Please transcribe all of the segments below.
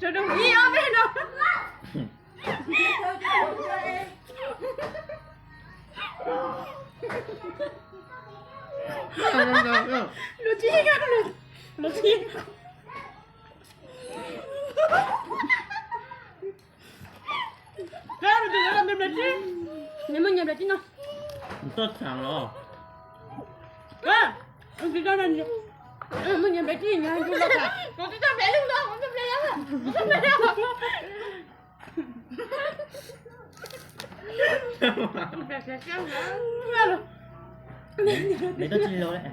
Sawv daws ib ob peb no. Lus tsis, lus tsis. Nws muaj nyias nplais tib no. Nws tuaj txhav los. Muaj nyias nplais tib, nws hais ncu los tham. Kuv twb tau nplais lwj no, kuv tau nplais lwj, kuv tau nplais lwj. Nws tuaj tsis los lawm.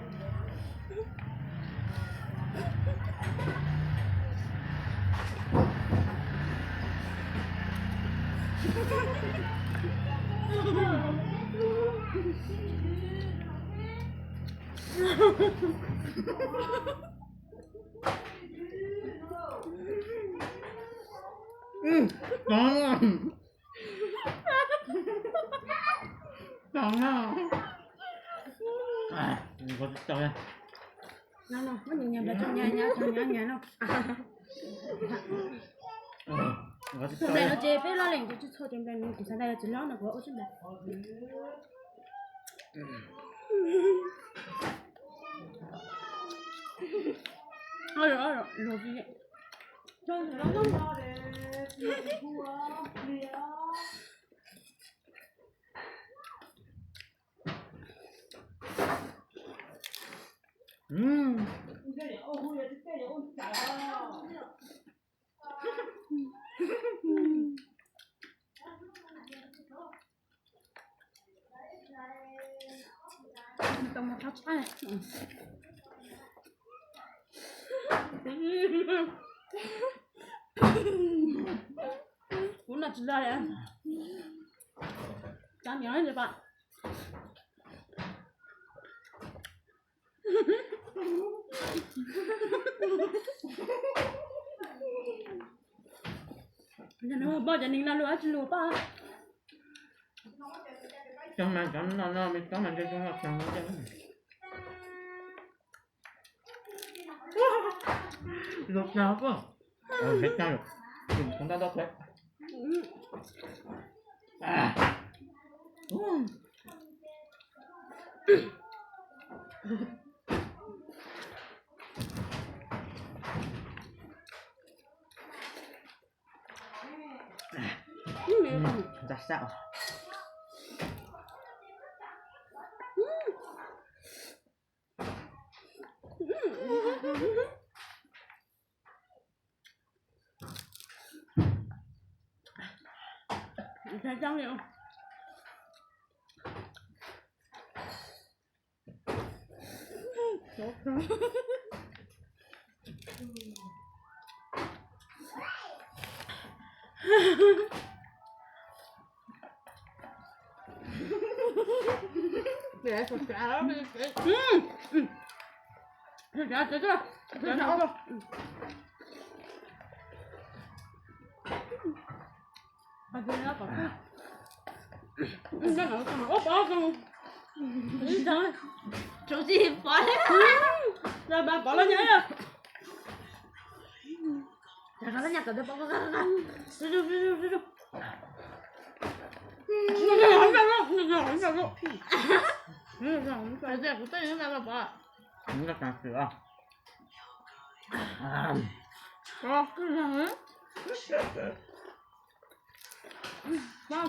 Tov no. Nplais no ces peb loj lees ces tsis txhua ces nplais no kuv xav tias yog tsis loj no kuv ua tsib nplais. Kuv no tsis loj li. Cov niam li pam. Poj cov neeg no luag tsis luag poj. Cov mas cov no no cov mas cov no. Luag cag poj. Ua ntej tag, tus ntawd tau teb. Ntxa xav os.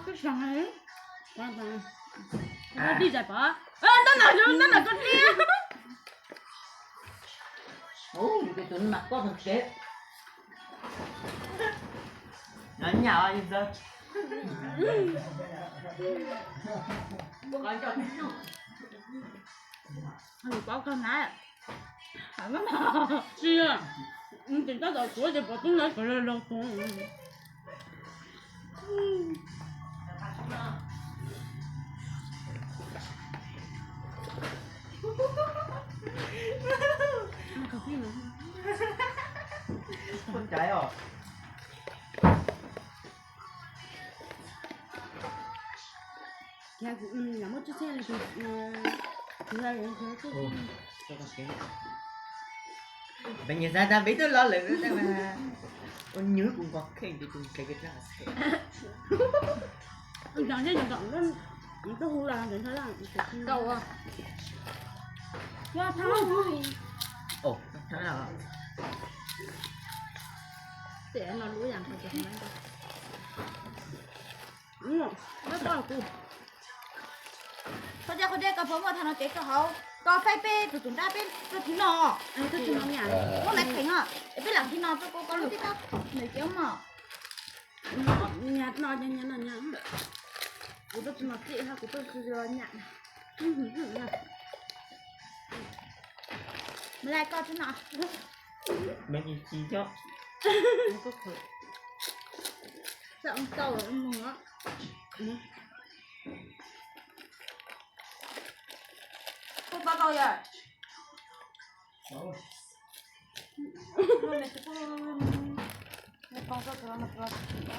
Tsis pom li. Pom los nyab. Kuv tej pom. Dij zais pom. Ntab nam, ntab nam koj dij. Tus mam koj tus tsev. No nyam li ntawd. Lus paub koj na. Tsis, tim tab tom tuav ces pom tub ntawd kom los los tus. Ua ntaiv os. Ces kuv, mm, yam muab tsib txhiab li tus, tus yog yam tus tsib txhiab. Peb nyias xav tas peb twb los lawm tab mas ua nyuag kuv nqos kheej ces tus nqes kiag rau hauv txhais. Ntawm nyob ntawm ntawm, tus hu los ntawm ntawm. Yog thab. Tiam no lub yam nqos ces ntawd. Muab koj kuv. Koj coj koj dej koj pov muaj thaum no cev rau hauv, koj faib peb tus tus nrab peb rau thib no. Muab laiv kheev os, es peb lam thib no rau koj koj lub tib tau nws cev mog. Nyab no nyab no nyab. Kuv tuaj tsis mos txim ha, kuv tuaj tsis los nyab. Mlai koj tsis no. Me tsis tsis coj. Tau mus. Kuj tau tau yog.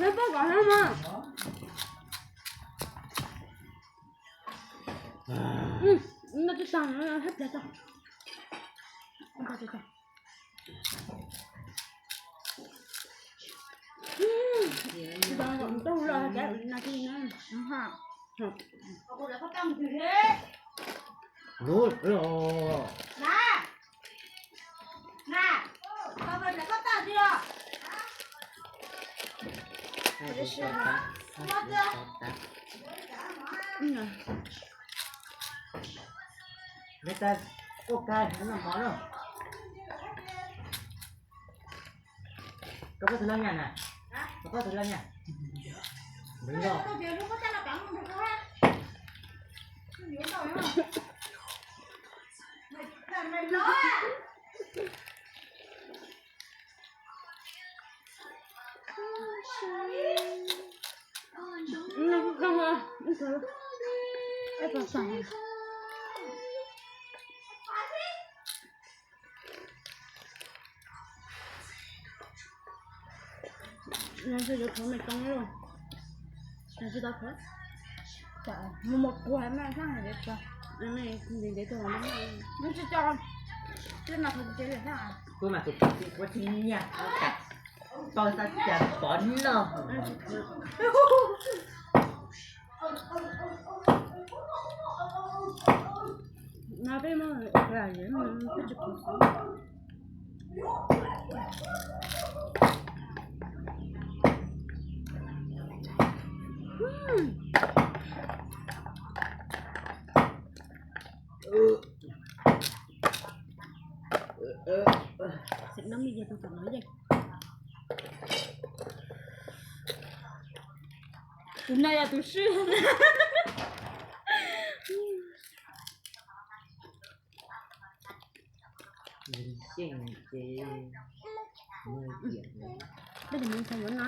Neb pab kom neb mas. No tsis tag, hab pliag tso. Ntaug los cas na ti na. Lub los. Neb tas kuj kag noj mov na. Koj pab tus loj nyaj na? Koj pab tus loj nyaj? Npawg loj. Nws tsis yuav khuv me too li. Nws tsis tau khuv. Mus mus kuag mas xaj ntev tag. Nws tsis tau, twb no khuv tsis tau li xaj. Kuv mas kuv tsis kuv tsis nyiam. Tau xav cas pov noj. No peb muab ua peb tsis khuv xim. Xeem no me yog tus tam no yeej. Tus no yog tus swb. Peb tus mus ntxhais yuav no.